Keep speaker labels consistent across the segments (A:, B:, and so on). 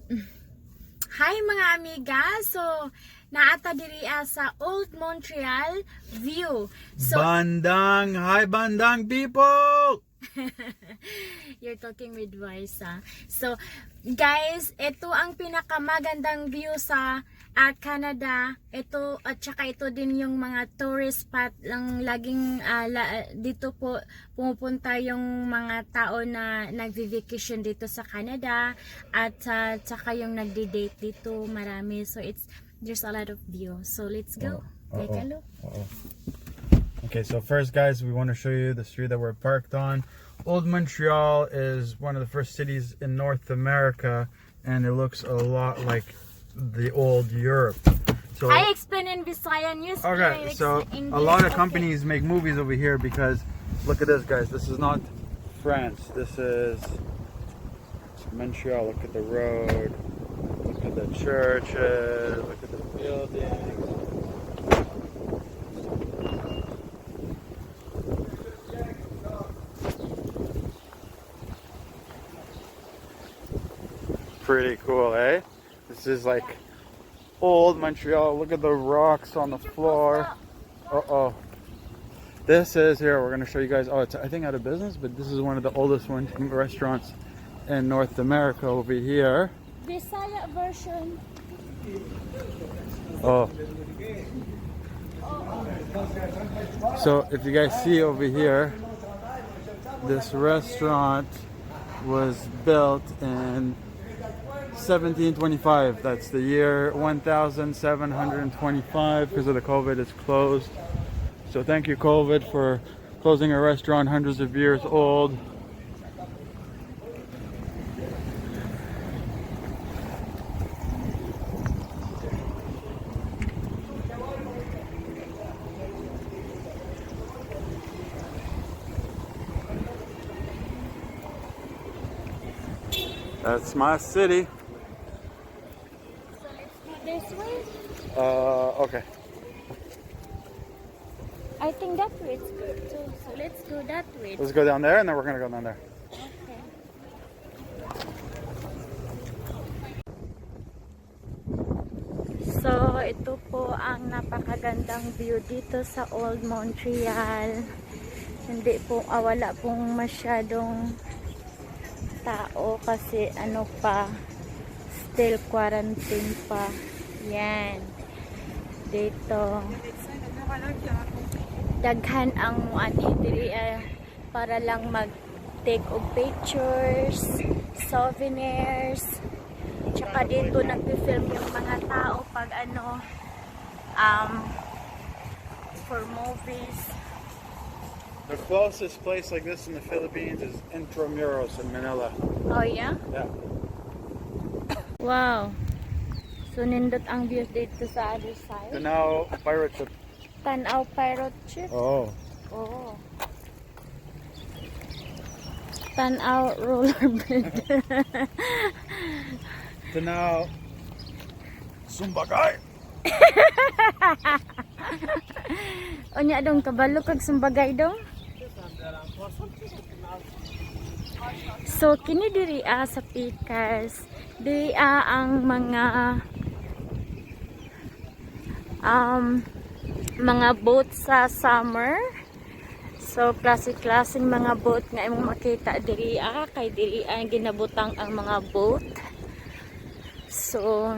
A: Hi, mga amiga! So, naa ta diri sa Old Montreal view. So,
B: Bandang! Hi, Bandang people!
A: You're talking with voice, ah. So, guys, ito ang pinakamagandang view sa Canada. Ito, at saka ito din yung mga tourist spot lang laging dito po pumupunta yung mga tao na nagvi-vacation dito sa Canada at tsaka yung nagde-date dito marami. So, it's there's a lot of view. So, let's go.
B: Oo.
A: Take a look.
B: Uh-oh. Okay, so first, guys, we want to show you the street that we're parked on. Old Montreal is one of the first cities in North America, and it looks a lot like the old Europe. So,
A: I explain in Bisaya and you explain
B: okay,
A: in
B: so a
A: English.
B: lot of
A: Okay.
B: companies make movies over here because look at this, guys. This is not France. This is Montreal. Look at the road. Look at the churches. Look at the buildings. Pretty cool, eh? This is like old Montreal. Look at the rocks on the floor. Uh oh. This is here. We're gonna show you guys. Oh, it's, I think, out of business, but this is one of the oldest one restaurants in North America over here.
A: Bisaya version.
B: Oh. So if you guys see over here, this restaurant was built in 1725. That's the year 1725. Because of the COVID, it's closed. So thank you, COVID, for closing a restaurant hundreds of years old. That's my city.
A: So let's go this way.
B: Okay.
A: I think that way it's good too. So let's go that way.
B: Let's go down there and then we're gonna go down there.
A: Okay. So, ito po ang napakagandang view dito sa Old Montreal. Hindi po, wala pong masyadong tao kasi ano pa, still quarantine pa. Yan. Dito. Daghan ang muanhi diri para lang mag take og pictures, souvenirs. Tsaka dito nagpi-film yung mga tao pag ano for movies.
B: The closest place like this in the Philippines is Intramuros in Manila.
A: Oh yeah?
B: Yeah.
A: Wow. So nindot ang view dito sa other side.
B: Tanaw pirate ship.
A: Tanaw pirate ship.
B: Oh.
A: Oh. Tanaw rollerblade.
B: Tanaw Sumbagay.
A: Unya dong, kabalo kag sumbagay dong. So kini diri sa Pikas, diri ang mga boat sa summer. So klase-klaseng mga boat nga imong makita diri kay diri ginabutang ang mga boat. So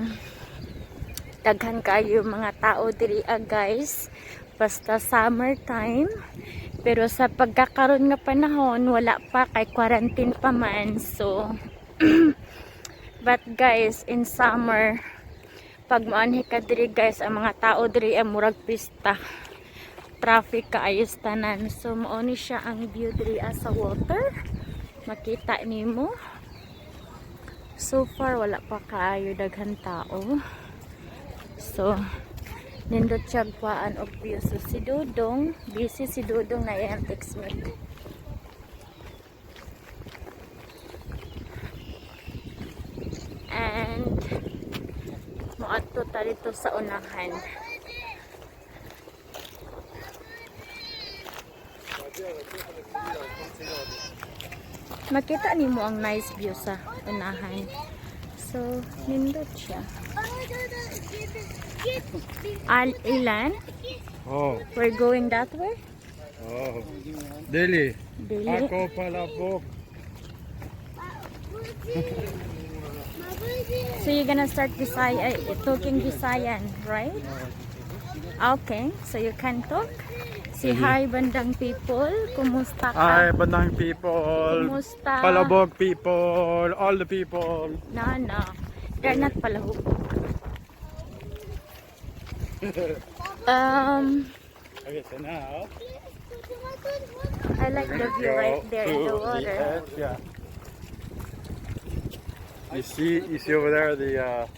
A: daghan kayo mga tao diri guys, basta summer time. Pero sa pagkakaroon nga panahon, wala pa kay quarantine pa man. So but guys, in summer, pag moanhi ka diri guys, ang mga tao diri ang murag pista, traffic kaayos tanan. So mao ni siya ang view diri sa water, makita nimo. So far wala pa kaayo daghan tao. So, nindot siya kuhaan og view. So, si Dudong, busy si Dudong na iyang text mate. And, moadto ta dito sa unahan. Makita nimo ang nice view sa unahan. So, nindot siya. Al ilan?
B: Oh.
A: We're going that way?
B: Oh. Dili.
A: Dili.
B: Ako palabok.
A: So you're gonna start Bisaya, talking Visayan, right? Okay, so you can talk. Say hi, bandang people. Kumusta ka?
B: Hi, Bandang people.
A: Kumusta?
B: Palabok people. All the people.
A: No. They're not palahok.
B: Okay, so now
A: I like the view right there in
B: to
A: the water.
B: Edge, yeah. You see over there the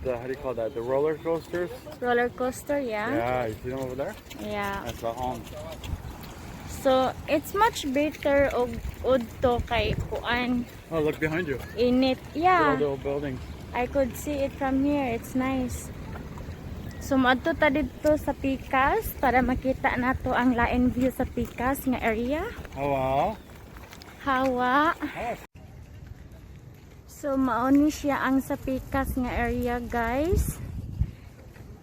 B: how do you call that? The roller coasters.
A: Roller coaster, yeah?
B: Yeah, you see them over there?
A: Yeah.
B: That's the home.
A: So, it's much better og udto kay kuan
B: Oh, look behind you.
A: init.
B: All
A: Yeah.
B: the old buildings.
A: I could see it from here. It's nice. So, moadto ta didto sa Pikas para makita nato ang lain view sa Pikas nga area.
B: Oh wow.
A: Hawa.
B: Oh.
A: So, mao ni siya ang sa Pikas nga area, guys.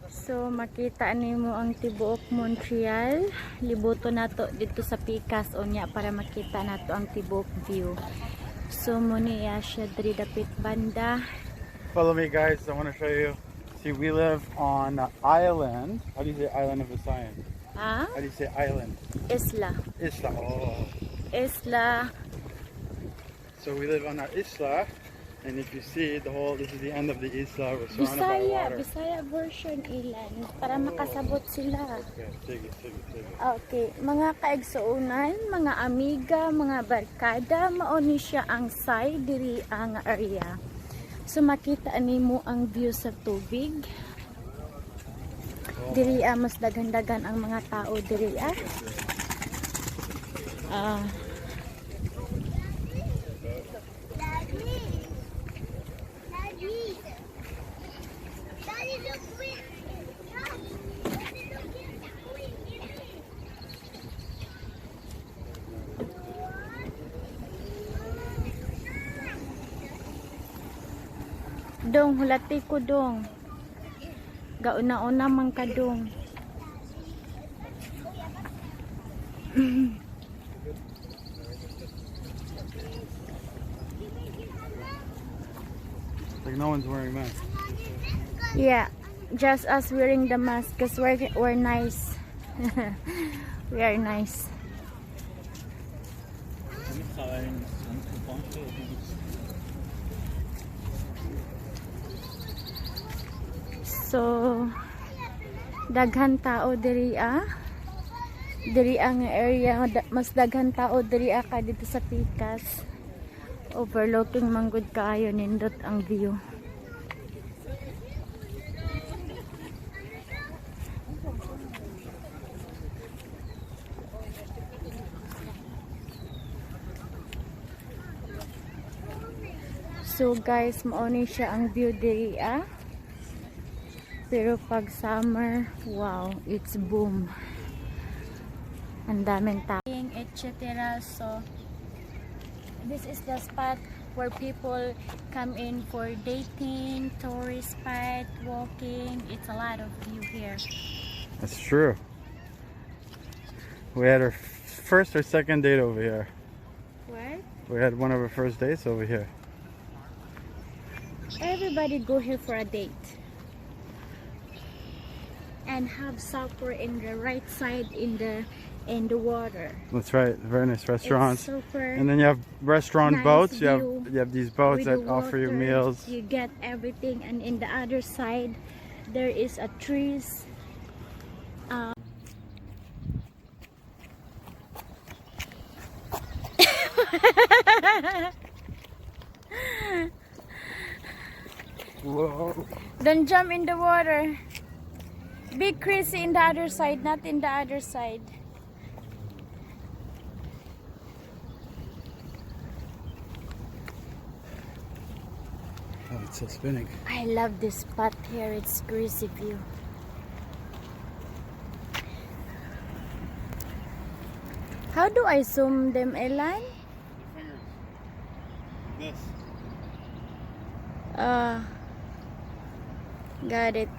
A: So, makita nimo ang tibuok Montreal. Libuto nato dito sa Pikas unya para makita nato ang tibuok view. So, mao niya siya diri dapit banda.
B: Follow me, guys. I want to show you. See, we live on an island. How do you say island of Visayan?
A: Ah,
B: How do you say island?
A: Isla.
B: Isla. Oh.
A: Isla.
B: So we live on our isla, and if you see the whole, this is the end of the isla. We're surrounded by
A: Bisaya,
B: water.
A: Bisaya version ilan para makasabot sila.
B: Okay, sige, sige, sige.
A: Okay, mga kaigsuonan, mga amiga, mga barkada, mao ni siya ang side diri ang area. So makita nimo ang view sa tubig. Diri mas daghan-daghan ang mga tao diri ah. Ah,
C: Daddy. Daddy. Daddy, look quick. Daddy, look here. Quick, here.
A: Dong, hulati ko dong. Gauna-una man ka dong.
B: Like no one's wearing masks.
A: Yeah, just us wearing the mask because we're nice. We are nice. So, daghan tao diri ah. Diri ang area, mas daghan tao diri ah ka dito sa Pikas. Overlooking manggod kaayo, nindot ang view. So guys, mao ni siya ang view diri ah. Pero pag summer, wow, it's boom. Ang daming tao, etc. So this is the spot where people come in for dating, tourist spot, walking. It's a lot of view here.
B: That's true. We had our first or second date over here.
A: What?
B: We had one of our first dates over here.
A: Everybody go here for a date and have supper in the right side in the water.
B: That's right. Very nice restaurants.
A: It's super
B: And then you have restaurant
A: nice
B: boats. You have
A: view
B: you have these boats
A: with
B: that
A: the
B: offer you
A: water.
B: meals.
A: You get everything, and in the other side there is a trees.
B: Whoa.
A: Don't jump in the water. Be crazy in the other side, not in the other side.
B: Oh, it's still spinning.
A: I love this spot here. It's crazy view. How do I zoom them, Elan?
B: This.
A: Ah, got it.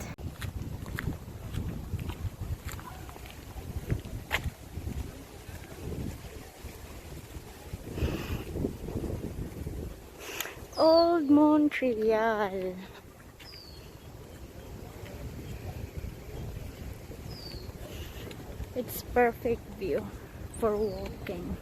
A: Old Montreal. It's perfect view for walking.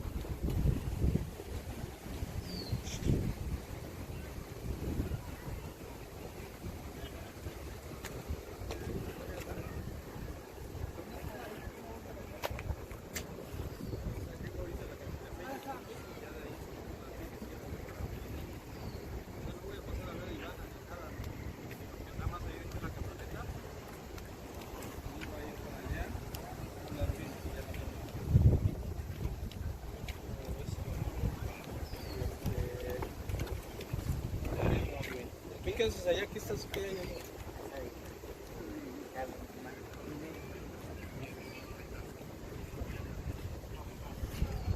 D: ¿Qué haces allá? ¿Qué estás qué hay allá?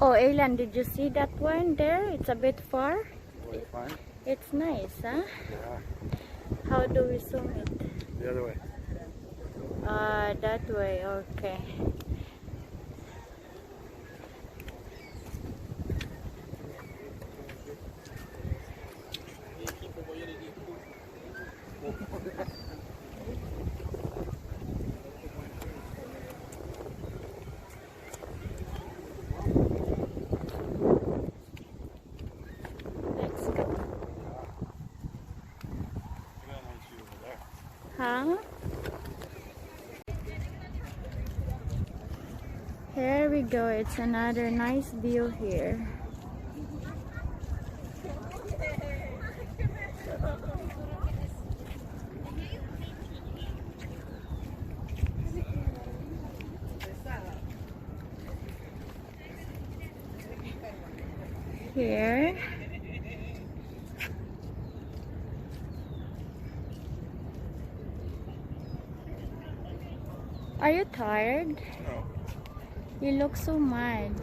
A: Oh, Aylan, did you see that one there? It's a bit far.
B: Wait, fine.
A: It's nice, huh?
B: Yeah.
A: How do we zoom it?
B: The other way.
A: That way, okay. Let's go.
B: We got a nice view over there.
A: Huh? Here we go. It's another nice view here. Here. Are you tired?
B: No.
A: You look so mad.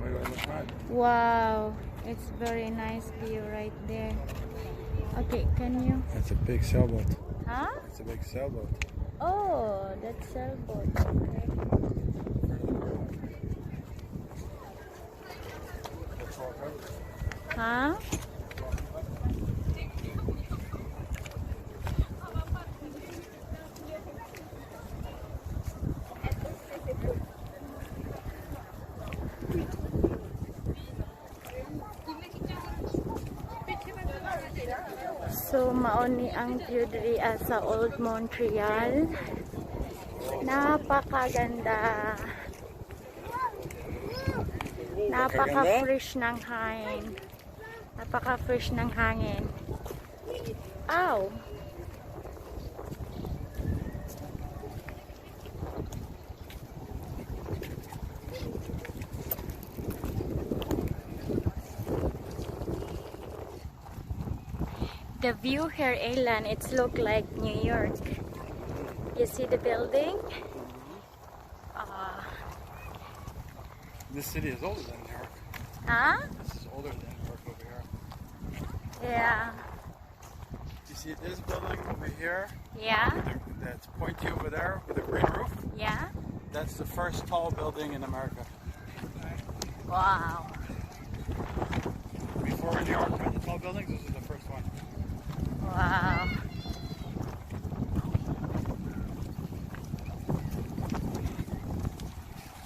B: Wait, do I look mad?
A: Wow, it's very nice view right there. Okay, can you?
B: That's a big sailboat.
A: Huh?
B: That's a big sailboat.
A: Oh, that's sailboat. Okay.
B: Let's walk over.
A: Huh? So mao ni ang view diri ah, sa Old Montreal. Napakaganda. Napaka-fresh ng hangin. Napaka-fresh ng hangin. Ow! The view here, Aylan, it's look like New York. You see the building? Ah,
B: This city is older than New York.
A: Huh?
B: This is older than New York over here.
A: Yeah.
B: You see this building over here?
A: Yeah.
B: That's pointy over there with a green roof.
A: Yeah.
B: That's the first tall building in America.
A: Wow.
B: Before New York had the tall buildings, this is the first one.
A: Wow.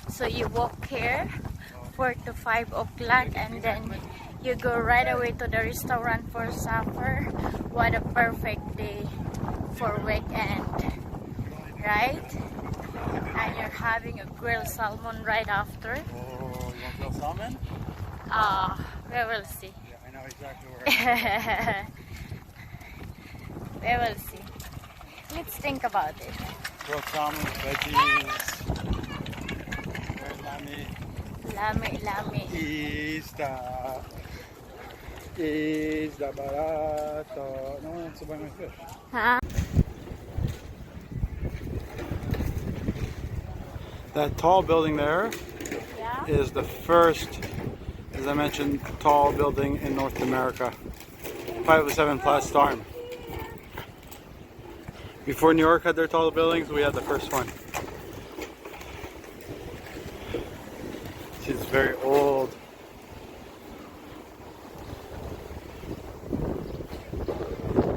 A: So you walk here 4 to 5 o'clock and then you go right away to the restaurant for supper. What a perfect day for weekend, right? And you're having a grilled salmon right after.
B: Oh, you want grilled salmon?
A: Ah, we will see.
B: Yeah, I know exactly where.
A: We will see. Let's think about it.
B: Grilled salmon, veggies. There's lami.
A: Lami, lami.
B: Isda. Isda barato. No one wants to buy my fish.
A: Ha?
B: That tall building there is the first, as I mentioned, tall building in North America. 507 Place d'Armes. Before New York had their tall buildings, we had the first one. She's very old.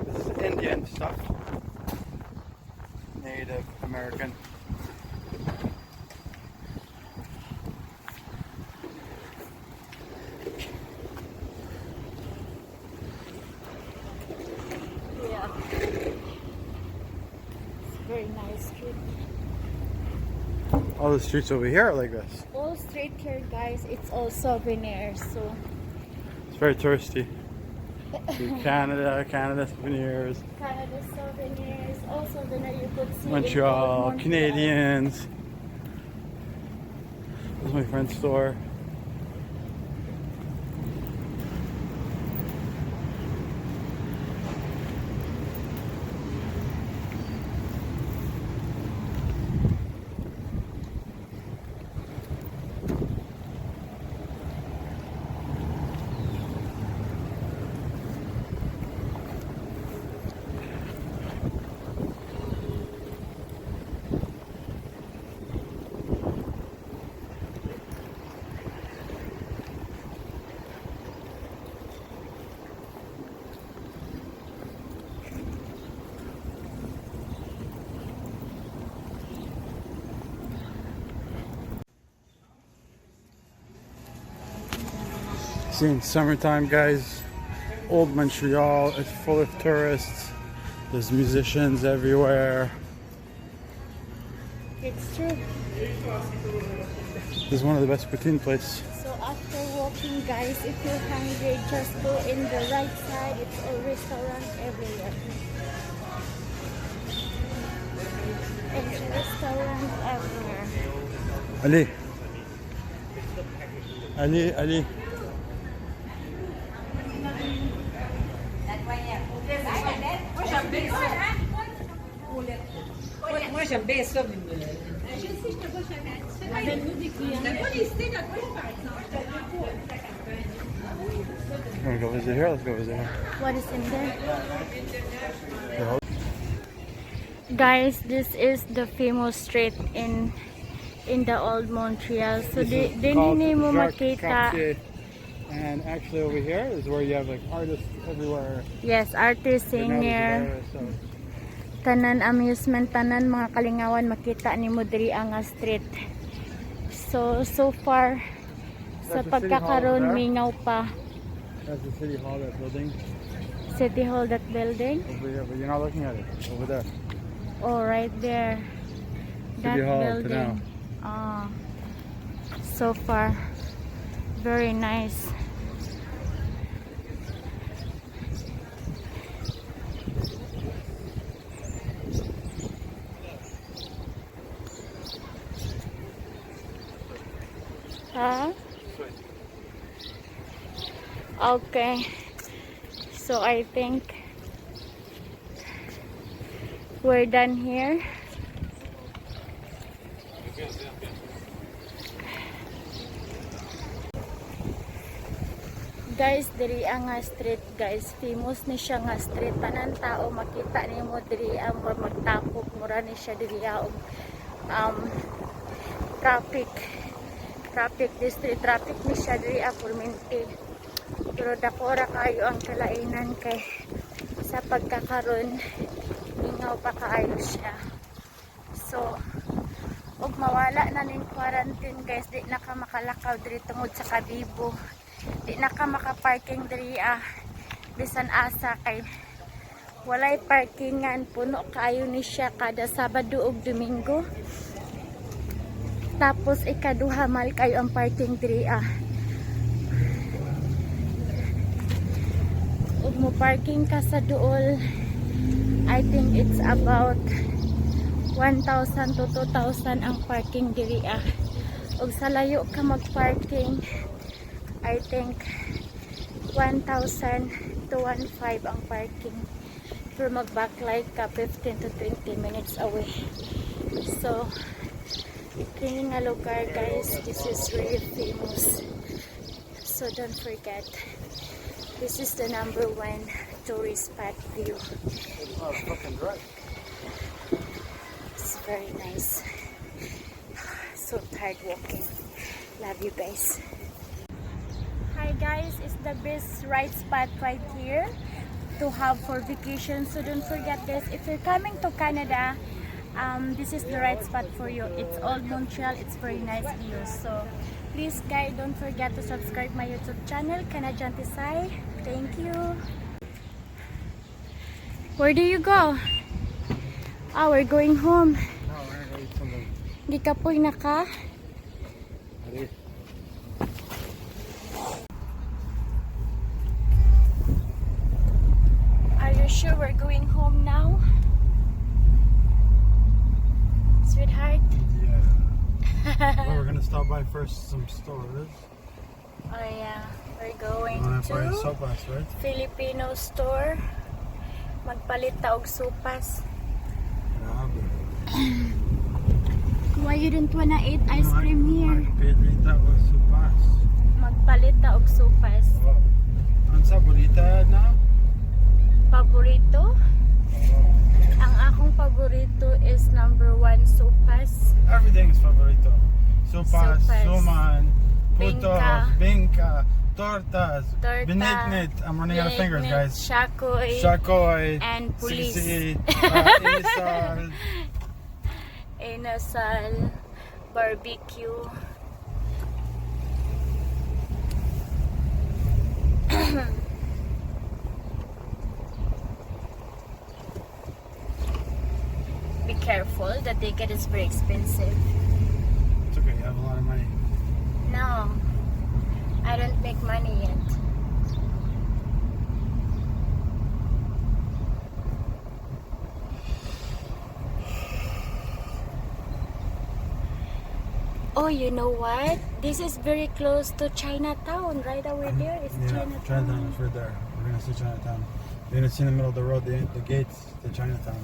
B: This is Indian stuff. Native American.
A: Yeah. It's very nice street.
B: All the streets over here are like this.
A: All street here, guys, it's all souvenirs. So
B: It's very touristy. See Canada, Canada souvenirs,
A: Canada souvenirs, all souvenir you could see in
B: Montreal,
A: old Montreal.
B: Canadians. This is my friend's store. See, in summertime, guys, old Montreal is full of tourists. There's musicians everywhere.
A: It's true.
B: This is one of the best poutine places.
A: So after walking, guys, if you're hungry, just go in the right side. It's all restaurant everywhere. It's restaurant everywhere.
B: Ali. Ali, Ali.
E: Moi, j'aime bien ça.
F: Je sais, je te vois jamais. Tu fais pas les notre par exemple.
B: You wanna go visit here? Let's go visit here.
A: What is in there?
B: Yeah.
A: Guys, this is the famous street in the old Montreal. So
B: This
A: di
B: is
A: din
B: called
A: mo
B: Jacques
A: makita.
B: Cartier. And actually over here is where you have like artists everywhere.
A: Yes, artist,
B: But now there's a
A: singer,
B: virus, so
A: tanan amusement, tanan mga kalingawan makita nimo diri ang nga street. So so far sa
B: That's the city hall
A: pagkakaroon
B: there.
A: mingaw pa.
B: That's the city hall, that building
A: City Hall, that building.
B: over here, but you're not looking at it. Over there.
A: Oh, right there. That
B: City Hall to
A: building.
B: now.
A: Ah, so far, very nice. Huh? Okay. So I think we're done here. Guys, diri ang nga street, guys. Famous ni siya nga street. Tanan tao makita nimo diri ang magtapok mura ni siya diri og traffic. Traffic district traffic ni siya diri a permanente. Pero dako ra kayo ang kalainan kay sa pagkakaron mingaw pa kaayo siya. So, ug mawala na ning quarantine, guys, di na ka makalakaw diri tungod sa kabibo. Di na ka makaparking diri ah, bisan asa kay walay parkingan, puno kaayo ni siya kada Sabado ug Domingo. Tapos ikaduha, mahal kayo ang parking diri ah. Ug mo parking ka sa duol, I think it's about 1,000 to 2,000 ang parking diri ah. Ug sa layo ka mag-parking, I think 1,000 to 1,500 ang parking. Pero mag-backlight ka 15 to 20 minutes away. So, kini nga lugar, guys, this is really famous. So don't forget, this is the number one tourist spot view.
B: Oh, fucking right.
A: Very nice. So tired walking. Love you guys. Hi guys, it's the best right spot right here to have for vacation. So don't forget this. If you're coming to Canada, this is the right spot for you. It's Old Montreal. It's very nice view. So please guys, don't forget to subscribe my YouTube channel, Canadian Tisay. Thank you. Where do you go? Ah, we're going home.
B: No, we're gonna go eat something.
A: Gikapoy na ka?
B: Ready?
A: Are you sure we're going home now? Sweetheart?
B: Yeah. Well, we're gonna stop by first some stores.
A: Oh yeah, we're going
B: We're gonna buy
A: to
B: sopas, right?
A: Filipino store. Magpalit ta og sopas.
B: Grabe.
A: Why you don't wanna eat ice cream here?
B: Magpilita o sopas.
A: Magpalit ta og sopas.
B: Oh. Unsa bolita na?
A: Paborito?
B: Oh.
A: Ang akong paborito is number one, sopas.
B: Everything is favorito. Sopas,
A: Sopas.
B: Suman, putos,
A: Bingka.
B: Bingka, tortas,
A: Torta,
B: binignit. I'm running out of fingers,
A: binignit,
B: guys.
A: Shakoy.
B: Shakoy,
A: And police.
B: Sisi, inasal.
A: Inasal, barbecue. Be careful, the ticket is very expensive.
B: It's okay, you have a lot of money.
A: No, I don't make money yet. Oh, you know what? This is very close to Chinatown. Right away there is
B: Yeah,
A: Chinatown.
B: Chinatown is right there. We're gonna see Chinatown. You're gonna see in the middle of the road the gates to Chinatown.